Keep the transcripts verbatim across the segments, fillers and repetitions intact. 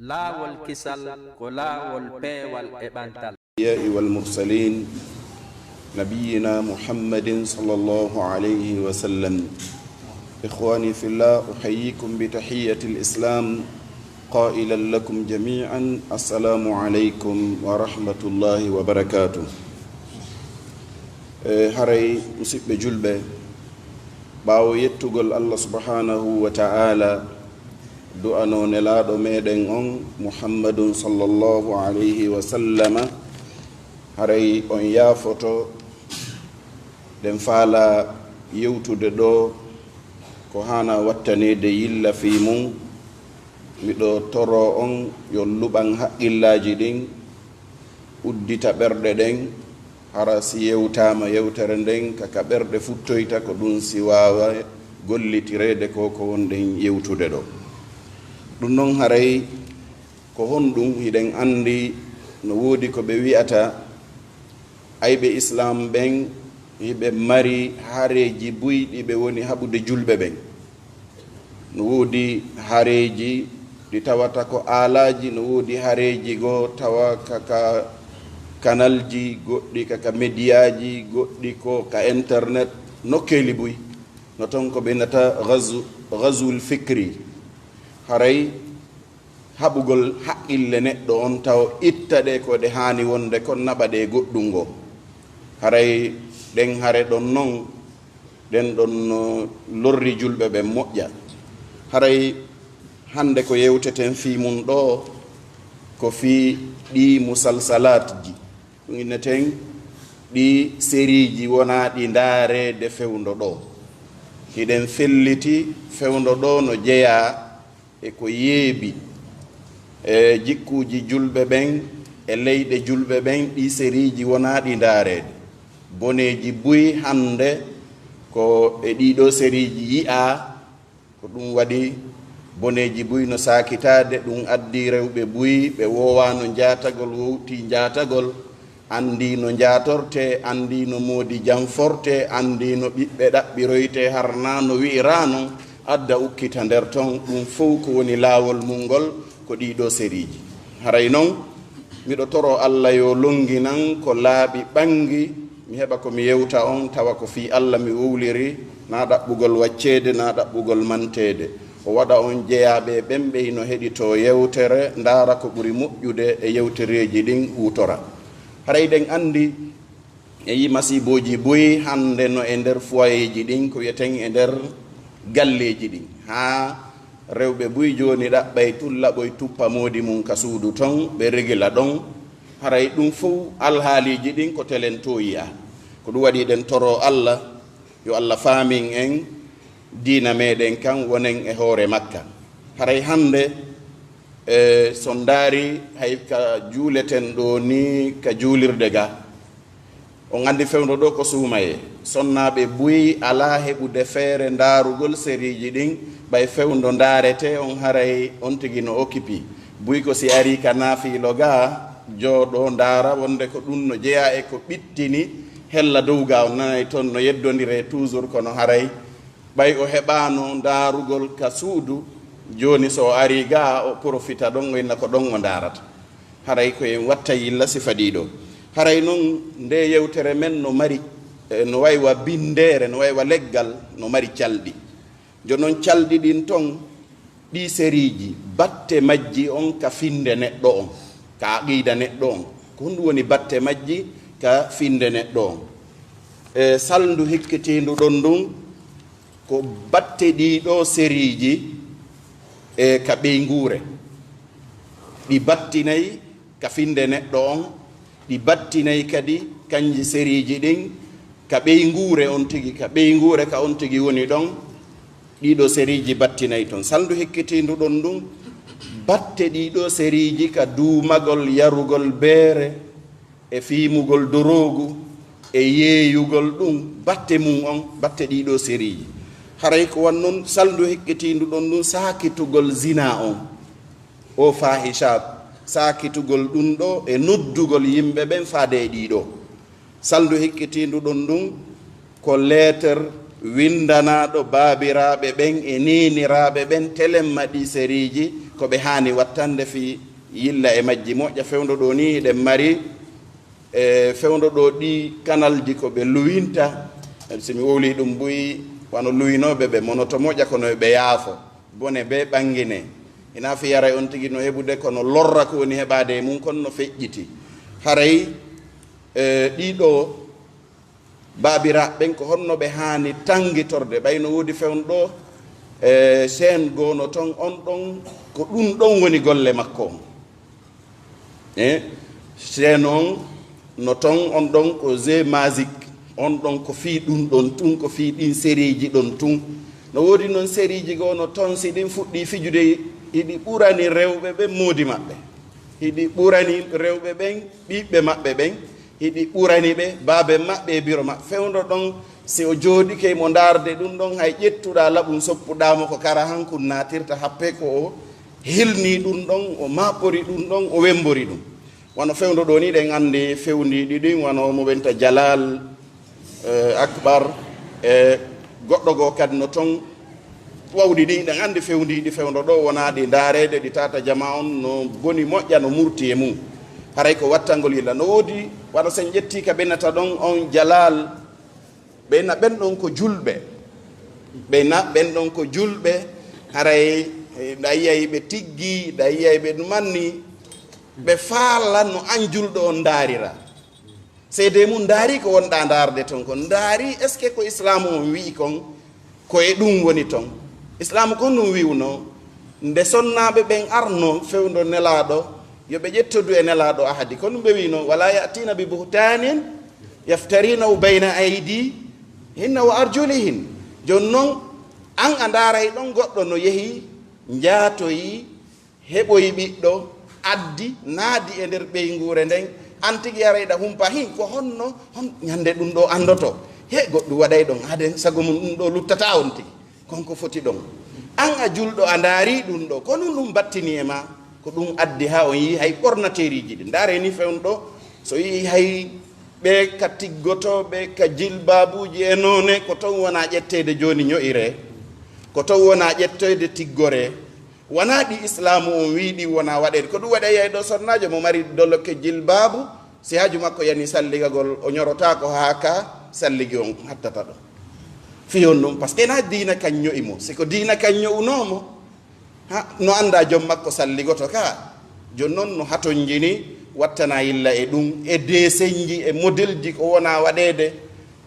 Laawol kisal ko laawol peewal e ɓantal. الأنبياء والمرسلين نبينا محمد صلى الله عليه وسلم. إخواني في الله، أحييكم بتحية الإسلام قائلا لكم جميعا: السلام عليكم ورحمة الله وبركاته. E haray, musiɓɓe julɓe, ɓaawo yettugol Allah subhanahu wa ta'ala, du'ano nelaaɗo meɗen on Muhammadun sallallahu alayhi wa sallama, haray on yaafoto, ɗen faala yewtude ɗo ko haana wattaneede yilla fii mum. Miɗo toro on yo luɓan haqqillaaji ɗin, uddita ɓerɗe ɗen, hara si yewtaama yewtere nden, ka ka ɓerɗe futtoyta, ko ɗun si waawa gollitireede ko ko wonɗen yewtude ɗo. Ɗun non, haray ko honɗun? Hiɗen anndi no woodi ko ɓe wi'ata ayɓe Islaam ɓen, hiɓe mari hareeji buy ɗi ɓe woni haɓude julɓe ɓen. No woodi hareeji ɗi tawata ko aalaaji, no woodi hareeji goo tawa ka, ka kanalji, goɗɗi ka, ka mediyaaji, goɗɗi ko ka internet, nokkeeli buy. No ton ko ɓe nata gazu-, gazwul fikri. Haray haɓugol haqqille neɗɗo on taw itta ɗe ko ɗe haani wonde kon, naɓa ɗe goɗɗun goo. Haray ɗen hare ɗon non, ɗen ɗon no lorri julɓe ɓen moƴƴa. Haray hande ko yewteten fii mun ɗoo, ko fii ɗii musalsalaatji. Ɗun inneten ɗii seriiji wonaa ɗi ndaareede fewndo ɗoo. Hiɗen felliti fewndo ɗoo no jeyaa e ko yeebi e jikkuuji julɓe ɓen e leyɗe julɓe ɓen, ɗii seriiji wonaa ɗi ndaareede. Boneeji buy hande ko e ɗii ɗoo seriiji yi'aa, ko ɗun waɗi boneeji buy no saakitaade, ɗun addi rewɓe buy ɓe woowaano njaatagol, wowtii njaatagol, anndii no njaatortee, anndii no moodi janfortee, anndii no ɓiɓɓe ɗaɓɓiroytee, harnaa no wi'iraa non, adda ukkita nder ton. Ɗun fow ko woni laawol mun ngol, ko ɗii ɗoo seriiji. Haray non, miɗo toro Alla yo lonnginan ko laaɓi ɓanngi, mi heɓa ko mi yewta on, tawa ko fii Alla mi wowliri, naa ɗaɓɓugol wacceede, naa ɗaɓɓugol manteede. O waɗa on jeyaaɓe e ɓen ɓe hino heɗitoo yewtere, ndaara ko ɓuri moƴƴude e yewtereeji ɗin, huutora. Haray ɗen anndi e yi masiibooji buy hannde no e nder foyeeji ɗin, ko wi'eten e nder galleeji ɗin. Haa rewɓe buy jooni ɗaɓɓay tun laɓoy tuppa moodi mun ka suudu ton, ɓe regila ɗon. Haray ɗun fow alhaaliiji ɗin ko telen too yi'aa. Ko ɗun waɗi ɗen toroo Alla, yo Alla faamin en diina meɗen kan, wonen e hoore makka. Haray hannde, e, so ndaari hay ka juuleten ɗoo nii ka juulirde ga, on anndi fewndo ɗoo ko suumayee. Sonnaaɓe buy alaa heɓude feere ndaarugol seriiji ɗin, ɓay fewndo ndaaretee on haray on tigi no okipi. Buy ko si arii ka naafiilo ga, jooɗoo ndaara wonde ko ɗun no jeyaa e ko ɓittini hella dow ga. On nanay ton no yeddondiree toujours, kono haray ɓay o heɓaano ndaarugol ka suudu, jooni so o arii ga, o porofita ɗon, o inna ko ɗon o ndaarata. Haray ko en watta yilla sifa ɗii ɗoo. Haray non, nde yewtere men no mari, eh, no way wa binndeere, no way wa leggal, no mari calɗi. Jooni non, calɗi ɗin ton, ɗii seriiji, batte majji on ka finnde neɗɗo on, ka aqiida neɗɗo on. Ko honɗun woni batte majji ka finnde neɗɗo on? E salndu hikkitiindu ɗon ndun, ko batte ɗii ɗoo seriiji e ka ɓeynguure. Ɗi battinay ka finnde neɗɗo on, ɗi battinay kadi kanji seriiji ɗin ka ɓeynguure on tigi, ka ɓeynguure ka on tigi woni ɗon, ɗii ɗoo seriiji battinay ton. Salndu hikkitiindu ɗon ndun, batte ɗii ɗoo seriiji ka duumagol yarugol beere, e fiimugol doroogu, e yeeyugol ɗun, batte mun on, batte ɗii ɗoo seriiji. Haray ko wan non salndu hikkitiindu ɗon ndun, saakitugol zinaa on, o faahishaat, saakitugol ɗun ɗoo e noddugol yimɓe ɓen faade e ɗii ɗoo. Salndu hikkitiindu ɗon ndun, ko leeter winndanaaɗo baabiraaɓe ɓen e neeniraaɓe ɓen, telemma ɗii seriiji, ko ɓe haani wattande fii yilla e majji moƴƴa. Fewndo ɗoo nii, hiɗen mari e fewndo ɗoo ɗii kanalji ko ɓe luwinta. Si mi wowlii ɗum buy, wano luwinooɓe ɓe monoto moƴƴa, kono ɓe yaafo. Bone bee ɓanngine. Hinaa fii haray on tigi no heɓude, kono lorra ko woni heɓaade e mum kon no feƴƴiti. Haray, e, ɗii ɗoo baabiraaɓe ɓen, ko honno ɓe haani tanngitorde? Ɓay no woodi fewndo ɗoo, e, seen goo no ton, on ɗon, ko ɗum ɗon woni golle makko on. E, seen on no ton, on ɗon ko jeu magique, on ɗon ko fii ɗum ɗon tun, ko fii ɗin sériiji ɗon tun. No woodi non sériiji goo no ton, si ɗin fuɗɗii fijude, hiɗi ɓurani rewɓe ɓen moodi maɓɓe. Hiɗi ɓurani rewɓe ɓen ɓiɓɓe maɓɓe ɓen. Hiɗi ɓurani ɓe baabe maɓɓe e biro maɓɓe. Fewndo ɗon, si o jooɗike mo ndaarde ɗum ɗon, hay ƴettuɗaa laɓum soppuɗaa mo, ko kara hankun naatirta, happe ko o hilnii ɗum ɗon, o maaɓɓori ɗum ɗon, o wemmbori ɗum. Wano fewndo ɗoo nii, ɗen anndi fewndiiɗi ɗin, wano mo ɓenta Jalal, e, Akbar, e goɗɗo goo kadi no ton. Wawɗi ɗin, ɗen anndi fewndiiɗi fewndo ɗoo, wonaa ɗi ndaareede, ɗi tata jamaa on no boni moƴƴa, no murti e mum. Haray ko wattangol yilla. No woodi, wano sen ƴettii ka ɓe nata ɗon on Jalal, ɓe na ɓen ɗon ko julɓe. Ɓe na ɓen ɗon ko julɓe, haray, e, ɗa yiyay ɓe tiggi, ɗa yiyay ɓe ɗumanni, ɓe faala no an julɗo on ndaarira. Seedee mum ndaari ko wonɗaa ndaarde ton kon. Ndaari, est-ce que ko Islaamu on wi'i kon, ko e ɗum woni ton? Islaamu kon ɗum wi'unoo, nde sonnaaɓe ɓen arnoo fewndo Nelaaɗo, yo ɓe ƴettodu e Nelaaɗo ahadi. Ko ɗum ɓe wi'unoo, "Wala ya'tiina bi buhtaanin yaftarinahu bayna aydihinna wa arjulihin." Jooni non, an a ndaaray ɗon goɗɗo no yehi, njaatoyi, heɓoyi ɓiɗɗo, addi, naadi e nder ɓeynguure nden, an tigi aray ɗa humpa, hin, ko honno, hon, ñande ɗum ɗoo anndoto? He, goɗɗum waɗay ɗon, aden, sago mum ɗum ɗoo luttata on tigi. Kon ko foti ɗon. An a julɗo, a ndaari ɗum ɗoo, ko ɗum ɗum battini e ma, ko ɗum addi haa on yi'i hay ɓornateeriiji ɗin. Ndaare ni fewndo ɗoo, so yi'i hay ɓe ka tiggotooɓe, ka jilbaabuuji e noone, ko ton wona ƴetteede jooni ño'iree, ko ton wona ƴetteede tiggoree. Wonaa ɗi Islaamu on wi'i ɗi wona waɗeede. Ko ɗum waɗi a yi'ay ɗoo sonnaajo mo mari doloke jilbaabu, si haaju makko yani salligagol, o ñorotaako haa ka salligi on hattata ɗon. Fii honɗum? Parce que na diina kan ño'i mo. Si ko diina kan ño'unoo mo, ha, no annda jom makko salligoto ka. Jooni non no hatonjini, wattana yilla e ɗum, e deesenji, e modelji ko wona waɗeede.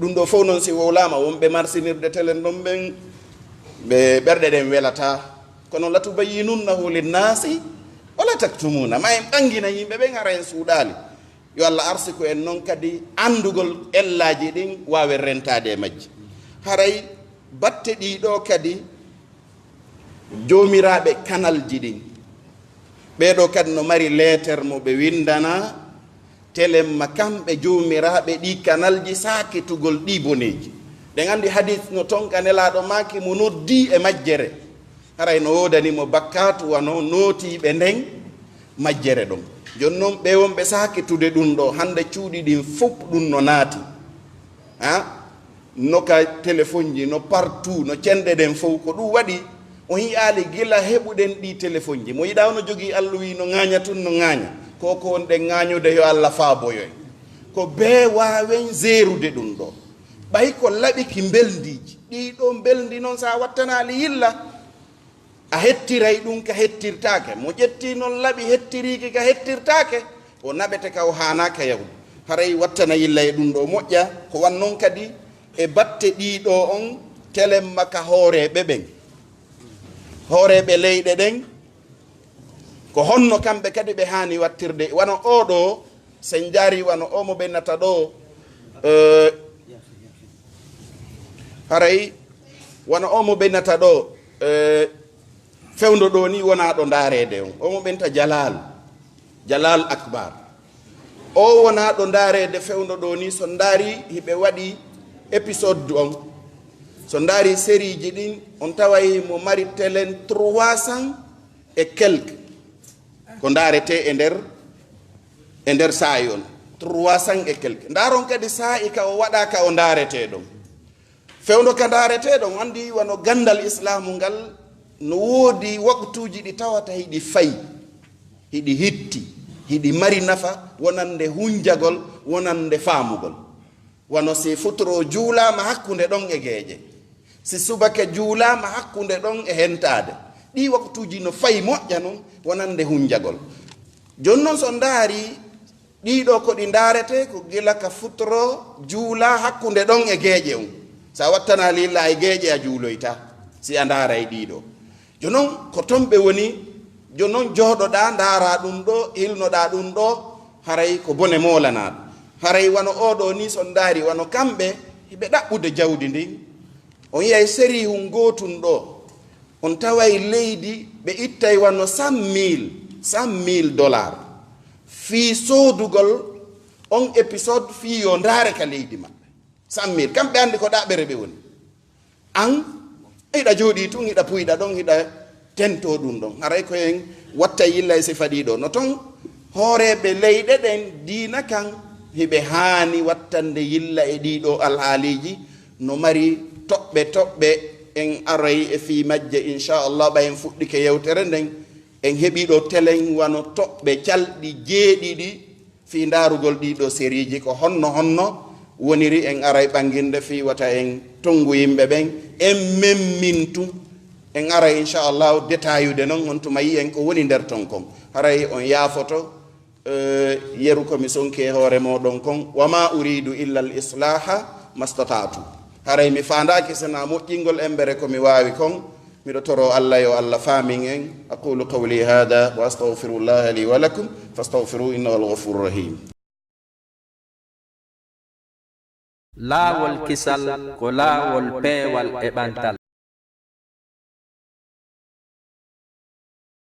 Ɗum ɗoo fow non si wowlaama, wonɓe marsinirde telen ɗon ɓen, ɓe ɓerɗe ɗen welataa. Kono, "Latubayyinunnahu linnaasi wala taktumuna." Ma en ɓanngina yimɓe ɓen, hara en suuɗaali. Yo Allah arsiku en non kadi anndugol ellaaji ɗin, waawen rentaade e majji. Haray batte ɗii ɗoo kadi, joomiraaɓe kanalji ɗin, ɓee ɗoo kadi no mari leeter mo ɓe winndana, telemma kamɓe joomiraaɓe ɗii kanalji saakitugol ɗii boneeji. Ɗen anndi hadiis no ton ka Nelaaɗo maaki mo noddii e majjere. Haray no woodani mo bakkaatu wano nootiiɓe nden majjere ɗon. Jooni non ɓe wonɓe saakitude ɗum ɗoo, hannde cuuɗi ɗin fof ɗum no naati. Ha? No ka téléphone ji, no partout, no cenɗe ɗen fof. Ko ɗum waɗi o yi'aali gila heɓuɗen ɗii téléphone ji. Mo yiɗaa ono jogii alluwi no ŋaaña tun, no ŋaaña. Ko ko wonɗen ŋaañude yo Allah faaboyo en. Ko bee waawen zeerude ɗum ɗoo. Ɓay ko laɓi ki mbelndiiji. Ɗii ɗoo mbelndi noon, so a wattanaali yilla, a hettiray ɗum ka hettirtaake. Mo ƴetti noon laɓi hettiriiki ka hettirtaake, o naɓete ka o haanaaka yahude. Haray wattana yilla e ɗum ɗoo moƴƴa, ko wan noon kadi e batte ɗii ɗoo on telemma ka hooreeɓe ɓen. Hooreeɓe leyɗe ɗen, ko honno kamɓe kadi ɓe haani wattirde? Wano oo ɗoo, sen njaari wano oo mo ɓe nata ɗoo, eh, haray wano oo mo ɓe nata ɗoo, eh, fewndo ɗoo ni wonaa ɗo ndaareede on. Oo mo ɓe nata Jalal, Jalal Akbar. O wonaa ɗo ndaareede fewndo ɗoo ni, so ndaari hiɓe waɗi épisode on. So ndaari sériiji ɗin, on taway mo mari telen trois cents et quelques. Ko ndaaretee e nder, e nder saa'i on. Trois cents et quelques. Ndaaron kadi saa'i ka o waɗaa ka o ndaaretee ɗon. Fewndo ka ndaaretee ɗon, anndi wano ganndal Islaamu ngal, No woodi waktuuji ɗi tawata hiɗi fay, hiɗi hitti, hiɗi mari nafa wonande hunjagol, wonande faamugol. Wano si futuro juulaama hakkunde ɗon e geeƴe, si subaka juulaama hakkunde ɗon e hentaade. Ɗii waktuuji no fay moƴƴa non wonande hunjagol. Jooni non so ndaari, ɗiiɗo ko ɗi ndaarete ko gila ka futuro juula hakkunde ɗon e geeƴe on. Sa wattana lilla e geeƴe a juuloyta si a ndaaray ɗiiɗo. Jonon ko ton ɓe woni, jonon jooɗoɗaa ndaara ɗum ɗo, hilnoɗaa ɗum ɗo, haray ko bone moolanaaɗo. Haray wano oɗo ni so ndaari wano kamɓe, hiɓe ɗaɓɓude jawdi ndin. On yiyay serihun gootun ɗo, on taway leydi ɓe ittay wano cent mille, cent mille dollars. Fii soodugol on épisode fii yo ndaare ka leydi maɓɓe. Cent mille, kamɓe anndi ko ɗaɓɓere ɓe woni. An, hiɗa jooɗii tun, hiɗa puyɗa ɗon, hiɗa tento ɗum ɗon. Haray ko en watta yilla e sifa ɗiɗo. No ton, hooreeɓe leyɗe ɗen diina kan, hiɓe haani wattande yilla e ɗiɗo alhaaliiji, no mari toɓɓe toɓɓe, en aray e fii majje, inchallah, ɓay en fuɗɗike yewtere nden, en heɓi ɗo telen wano toɓɓe calɗi jeeɗiɗi, fii ndaarugol ɗiɗo seriiji ko honno honno woniri, en aray ɓanginde fii wata en tongu yimɓe ɓen, en memmintu. En aray inchallahu detayude non on tuma yiyen ko woni nder ton kon. Haray on yaafoto, eh, yeru ko mi sonki e hoore moɗon kon. Wa ma uridu illa al islaha mastata'tu. Haray mi faandaaki sena moƴƴingol embere ko mi waawi kon. Miɗo toro Allah yo Allah faamin en. Aqulu qawli hada wa astaghfirullaha li wa lakum fastaghfiru innahu huwal ghafurur rahim. Laawol kisal ko laawol peewal e ɓantal.